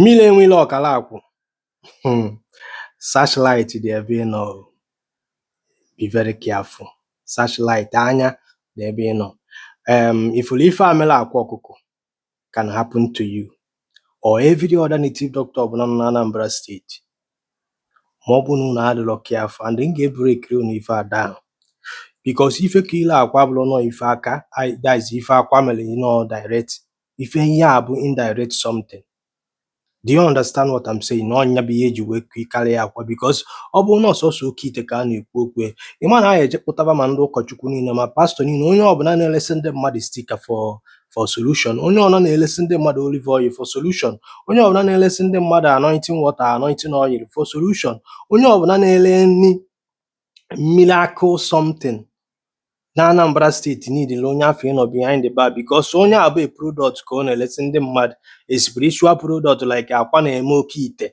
Mmiri enwilo ọkara akwụ. Searchlight dị ebe ị nọ o. Be very careful. Searchlight anya dị ebe ị nọ. Ifuru ife a mere Akwa Ọkụkọ can happen to you or every other native doctor ọbụla nọ na Anambra State ma ọ bụ na unu adịrọ careful, and m ga-ebreakiri unu ife a down because ife ka ile akwa abụrụ nọ ife aka, that is, ife akwa mere nọ direct, ife ihe a bụ indirect something. Do you understand what I'm saying? Na ọnya bụ ihe eji wee karịa akwa, because ọ bụrụ na ọsọsọ oke ite ka a na-ekwu okwu ya, ị ma na a eje kpụtaba ma ndị ụkọchukwu niile, ma pastọ niile, onye ọbụla na-elesi ndị mmadụ sticker for solution, onye ọbụla na-elesi ndị mmadụ olive oil for solution, onye ọbụla na-elesi ndị mmadụ anointing water, anointing oil for solution, onye ọbụla na-ele nri miracle something na Anambra State niile, onye afọ ịnọ behind the bar, because onye a bụ a product ka ọ na-elesi ndị mmadụ, a spiritual product like akwa na-eme oke ite.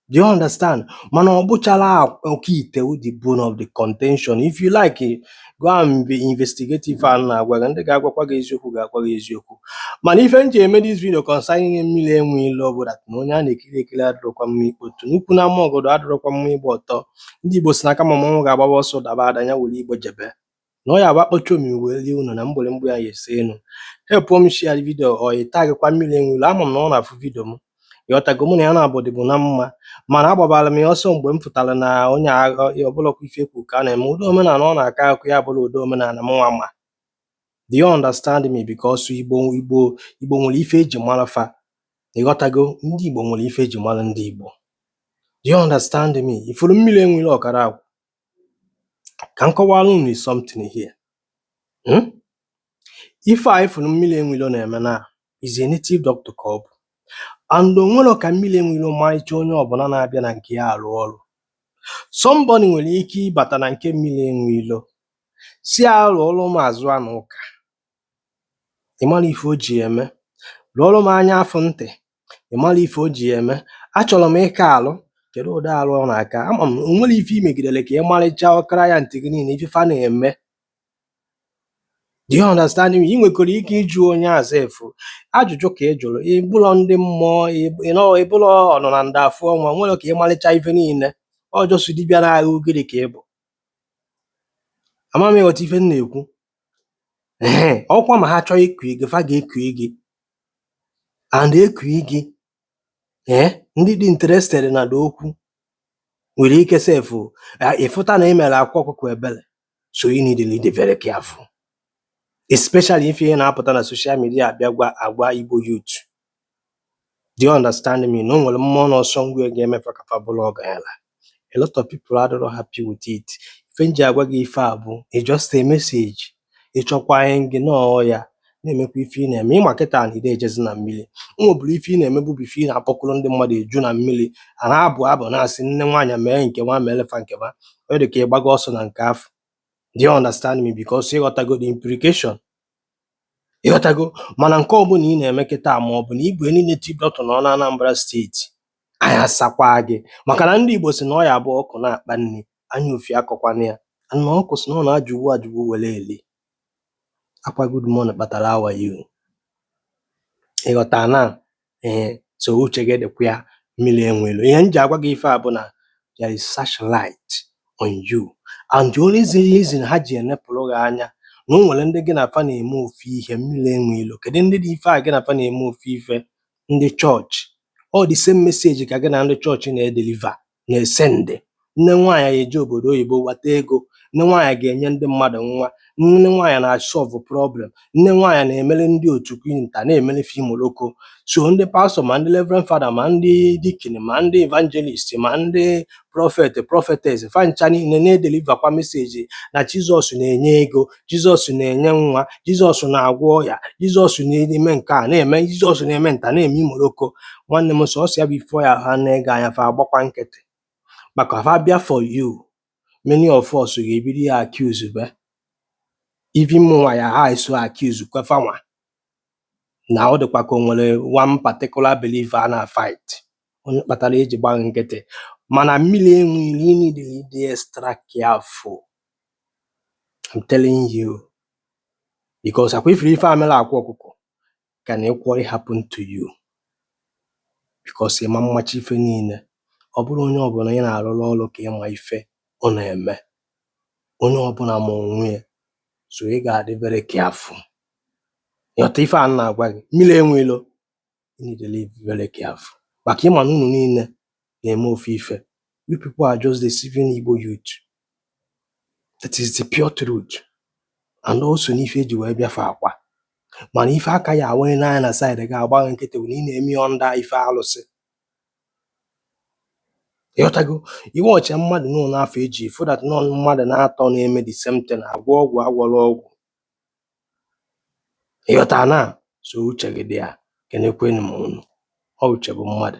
Do you understand? Mana ọ bụchala oke ite wụ the bone of the contention. If you like, go and be investigate. Ife a m na-agwa gị, ndị ga-agwakwa gị eziokwu ga-agwa gị eziokwu. Mana ife m ji eme this video concerning Mmiri Enwe Ilo bụ that na onye a na-ekiri ekiri adịrọkwa mma ikpotu n'ukwu na ama ọgọdọ, adịrọkwa mma ịgba ọtọ. Ndị Igbo si na kama mmanwụ ga-agbawa ọsọ daba ada, ya were igbo jebe na ọ ya agba kpọcha omimi wee rie unu na mgbịrịmgba ya ese enu. Help m share video or ị tagkwa Mmiri Enwe Ilo. Ama m na ọ na-afụ video m, ịghọtago? Mụ na ya na-abụ dịbụ na mma, mana agbabara m ya ọsọ mgbe m pụtara na onye ọbụlọkwa ife ekwu ka a na-eme ụdị omenala ọ na-akọ akụkọ ya bụrụ ụdị omenala m nwa ma. Do you understand me? Because Igbo nwere ife eji mara fa, ịghọtago? Ndị Igbo nwere ife eji mara ndị Igbo. Do you understand me? Ifuru Mmiri Enwere ọkara akwụ, ka m kọwara unu something here. Ife a ifuru Mmiri Enwilo na-eme na is a native doctor ka ọ bụ, and o nwero ka Mmiri Enwilo marịcha onye ọbụla na-abịa na nke ya arụ ọrụ. Somebody nwere ike ịbata na nke Mmiri Enwilo si ya rụọrọ m azụ anụ ụka, ị mara ife o ji eme? Rụọrọ m anya afụ ntị, ị mara ife o ji eme? Achọrọ m ịka alụ. Kedu ụdị alụ ọ na-aka? Ama m o nwere ife imegidere ka ị marịcha client gị niile ife fa na-eme. Do you understand me? Ị nwekwara ike ịjụ onye a sef ajụjụ ka ị jụrụ. Ị bụrọ ndị mmụọ, ị nọ, ị bụrọ ọnọ na ndị afụ ọnwa nwere ka ị marịcha ife niile. Ọ just dibịa na-agha ugiri ka ị bụ. Ama m ịghọta ife m na-ekwu. Ehe, ọkwa ma ha chọọ iku gị, fa ga-eku gị and eku gị. Ee, ndị dị interested na the okwu nwere ike sef ịfụta na ị mere Akwa Ọkụkọ ebere. So you need to be very careful, especially if ị na-apụta na social media abịa gwa agwa Igbo youth. Do you understand me? Na o nwere mmụọ n'ọsọ ngwa ga-emefe ka fa bụrụ ọgaranya. A lot of people adịrọ happy with it. Ife m ji agwa gị ife a bụ it's just a message. Ịchọkwa gị nọọ ya na-emekwa ife ị na-eme. Ịma kịta na ide ejezi na mmiri, o nweburu ife ị na-emebu bụ ife ị na-akpọkụrụ ndị mmadụ eju na mmiri, a na-abụ abụ na-asị nne nwaanyị mee nke nwa mere fa nke nwa. Ọ dị ka ịgbago ọsọ na nke afọ. Do you understand me? Because ịghọtago the implication, ịghọtago? Mana nke ọbụla ị na-eme kịta, ma ọ bụ na igwe niile native doctor nọ na Anambra State, anyị asakwa gị, maka na ndị Igbo si na ọ ya bụ ọkụ na-akpa nri anya ofi akọkwana ya na ọkụ si na ọ na-ajụgbu ajụgbu were eli akwa. Good morning kpatara, how are you? Ịghọta na ee? So uche gị dịkwa ya. Mmiri Enwelo, ihe m ji agwa gị ife a bụ na there is searchlight on you, and the only reason ha ji enepụrụ gị anya na o nwere ndị gị na fa na-eme ofu ihe. Mmiri Enwelo, kedu ndị dị ife a gị na fa na-eme ofu ife? Ndị chọọchị. All the same message ka gị na ndị chọọchị na-edeliver, na-esend. Nne nwaanyị eje obodo oyibo gbata ego, nne nwaanyị ga-enye ndị mmadụ nwa, nne nwaanyị na-solve problem, nne nwaanyị na-emere ndị otu nta na-emere fimoloko. So ndị pastọ, ma ndị reverend father, ma ndị deacon, ma ndị evangelist, ma ndị prophet, prophetess, fa ncha niile na-edeliverkwa message na Jizọs na-enye ego, Jizọs na-enye nwa, Jizọs na-agwọ ọya, Jizọs na-eme nke a na-eme, Jizọs na-eme nta na-eme imoloko. Nwanne m, sọsọ ya bụ ife ya ha na-ege anya, fa agbakwa nkịtị maka fa bịa for you. Many of us ga-ebido ya accuse be, even mụnwa ya ha eso accuse kwefanwa na ọ dịkwa ka o nwere one particular believer a na-fight onye kpatara eji gba nkịtị. Mana Mmiri Enwe, you need to be extra careful, I'm telling you, because akwa ifuru ife a mere Akwa Ọkụkọ can equally happen to you. Because ịma mmachi ife niile. Ọ bụrụ onye ọbụla ị na-arụrụ ọrụ ka ịma ife ọ na-eme. Onye ọbụla ma onwe ya. So ị ga-adị very careful. Ịghọta ife a m na-agwa gị? Mmiri enwe ilo. You need to be very careful. Maka ịma na unu niile na-eme ofu ife. You people are just deceiving Igbo youth. That is the pure truth. And also n'ife eji wee bịafe akwa. Mana ife aka ya awanye n'anya na side gị agba gị nkịtị bụ na ị na-eme ya under ife alụsị. Ịghọtago? Iwe ọchịa mmadụ nọ n'afọ eji fụ that nọ mmadụ na-atọ na-eme the same thing, agwọ ọgwụ agwọrọ ọgwụ. Ịghọta na? So uche gị dị ya. Kenekwenu m unu. Ọ uche bụ mmadụ.